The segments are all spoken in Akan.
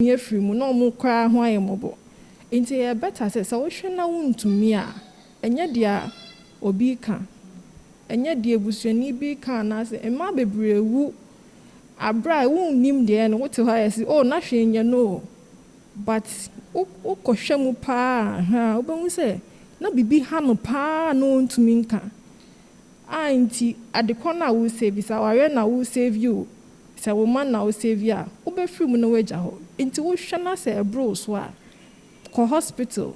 Wobɛtumi afiri mu na ɔmo koraa ho ayɛ mmɔbɔ. Nti ɛyɛ better sɛ wohwɛ na wontumi a, ɛnyɛ deɛ obi ka, ɛnyɛ deɛ busuani bi ka, anaasɛ mmaa bebree wu abere a wonnim deɛ no wote hɔ ayɛ sɛ, "Oh, na hwee nyɛ no o," but wokɔhwɛ mu paa ha, wobɛhu sɛ na biribi ha no paa na ɔntumi nka a. Nti adekɔ no a wosave, sɛ awareɛ na wosave o, sɛ wo ma na wosave a, wobɛfiri mu na woagya hɔ. Nti wohwɛ na sɛ ɛboro so a, kɔ hospital.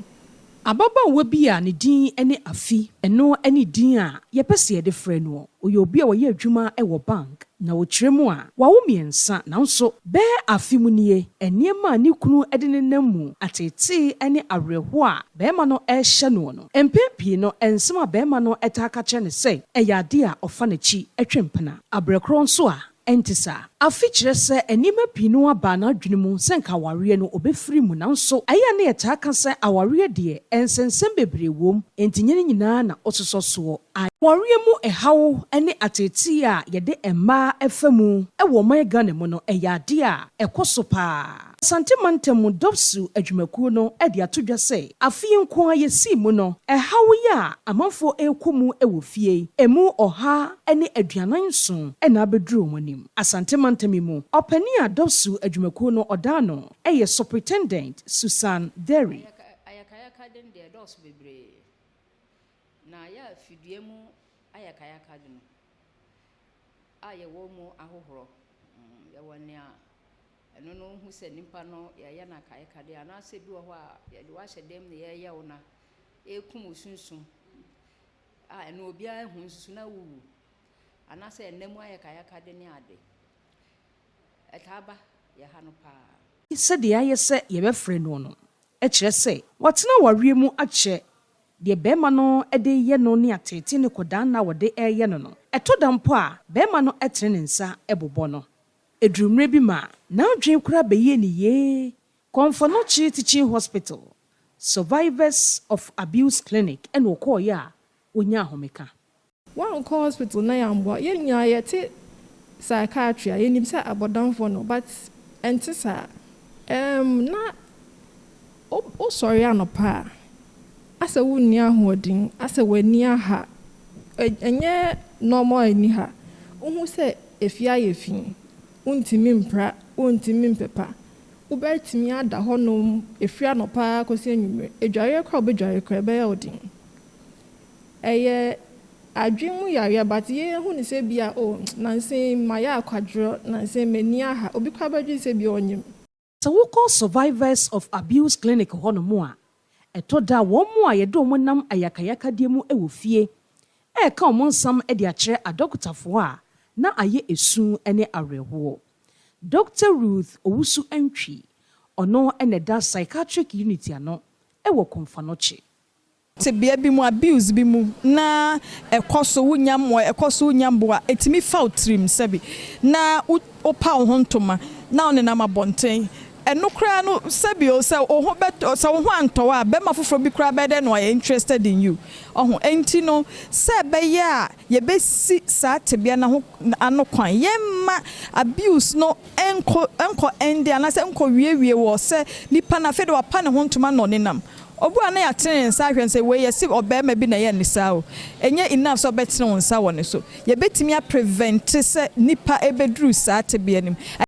Ababaawa bi a ne din ne Afi, ɛno ne din a yɛpɛ sɛ yɛde frɛ no. Ɔyɛ obi a wɔyɛ adwuma wɔ bank na wɔkyerɛ mu a wawo mmiɛnsa, nanso bɛɛ afe mu nie, nneɛma a ne kunu de ne nam mu ateetee ne awerɛhoɔ a bɛrima no ɛrehyɛ noɔ no, mpɛn pii no, nsɛm a bɛrima no taa ka kyerɛ ne sɛ ɛyɛ ade a ɔfa n'akyi atwe mpena abrɛkorɔ nso a ɛnte saa. Afe kyerɛ sɛ nneɛma pii no aba n'adwene mu sɛ nka awareɛ no ɔbɛfiri mu, nanso ɛyɛ a ne yɛtaa ka sɛ awareɛ deɛ, nsɛnsɛm bebree wom, enti nyɛ ne nyinaa na ɔsosɔ soɔ. Awareɛ mu ɛhaw ne ateetee a yɛde mmaa ɛfa mu ɛwɔ ɔman Ghana mu no, ɛyɛ adeɛ a ɛkɔ so paa. Asante Mantam mu DOVVSU adwumakuo no de ato dwa sɛ afe yi nko a yɛsii mu no, ɛhaw yi a amanfoɔ ɛrekɔ mu wɔ fie emu 147 ɛna abɛduru wɔn anim. Asante Mantam yi mu ɔpanin a DOVVSU adwumakuo no ɔda no ɛyɛ Superintendent Susan Derry. Ayakayaka de no deɛ, ɛdɔɔso bebree, na yɛ afidua mu ayakayaka de no a yɛwɔ mu ahohorɔ. Yɛwɔ nea ɛno no wohu sɛ nipa no yɛyɛ no akayakadeɛ, anaasɛ bi wɔ hɔ a yɛde wahyɛ dɛm na yɛyɛ wo na ɛkum wo sunsum a ɛno obiara hu nso na wuwu, anaasɛ ɛnam mu ayakayakade ne ade ɛtaa ba yɛ ha no paa. Sɛdeɛ ayɛ sɛ yɛbɛfrɛ no no, ɛkyerɛ sɛ watena awareɛ mu akyɛ deɛ, bɛrima no de yɛ no ne ateete ne kɔdaa na wɔde ɛreyɛ no, ɛtɔ da mpo a bɛrima no tene ne nsa bobɔ no. Ɛduru mmerɛ bi ma n'adwene koraa bɛyie ne yie. Komfo Anokye Teaching Hospital Survivors of Abuse Clinic ɛna ɔkɔɔeɛ a wɔnya ahomeka. Wankɔ hospital na yɛamboa yɛn nyinaa, yɛte psychiatry a yɛnim sɛ abɔdamfoɔ no, but ɛnte saa. Na wosɔre anɔpa a, asɛ wonni ahoɔden, asɛ w'ani aha, ɛnyɛ normal ani ha. Wohu sɛ efie ayɛ fi, wontumi mpra, wontumi mpepa, wobɛtumi ada hɔnom efiri anɔpa kɔsi anwummerɛ. Adwareɛ koraa, wobɛdware koraa, ɛbɛyɛ wo den. Ɛyɛ adwene mu yareɛ, but yɛhu ne sɛ bia, "Oh, nansa yi mayɛ akwadworɔ, nansa yi m'ani aha." Obi koraa bɛdwene sɛ bia ɔnyim. Sɛ wokɔ Survivors of Abuse Clinic hɔnom a, ɛtɔ da wɔn mu a yɛde wɔn nam ayakayakadeɛ mu wɔ fie ɛreka wɔn nsɛm de akyerɛ adɔkotafoɔ a, na ayɛ esu ne awerɛhoɔ. Dr Ruth Owusu Antwi, ɔno na ɛda psychiatric unit ano wɔ Komfo Anokye. Tebea bi mu, abuse bi mu na ɛkɔ so, wonya mmoa, ɛkɔ so wonya mmoa, ɛtumi fa wo tirim sɛbi na wopa wo ho ntoma na wonenam abɔnten. Ɛno koraa no, sɛbi o, sɛ wo ho bɛtɔ, sɛ wo ho antɔ a, bɛrima foforɔ bi koraa bɛyɛ dɛ na ɔyɛ interested in you ɔho. Ɛnti no, sɛ ɛbɛyɛ a yɛbɛsi saa tebea no ho ano kwan, yɛmma abuse no ɛnkɔ ɛnde anaasɛ nkɔ wiewie wɔ sɛ nipa no afei de wapa ne ho ntoma na ɔnenam. Obu a na yɛatene ne nsa ahwɛ sɛ wei yɛsi ɔbarima bi na ɛyɛ ne saa o, ɛnyɛ enough sɛ ɔbɛtene wo nsa wɔ ne so. Yɛbɛtumi aprevent sɛ nipa ɛbɛduru saa tebea no mu.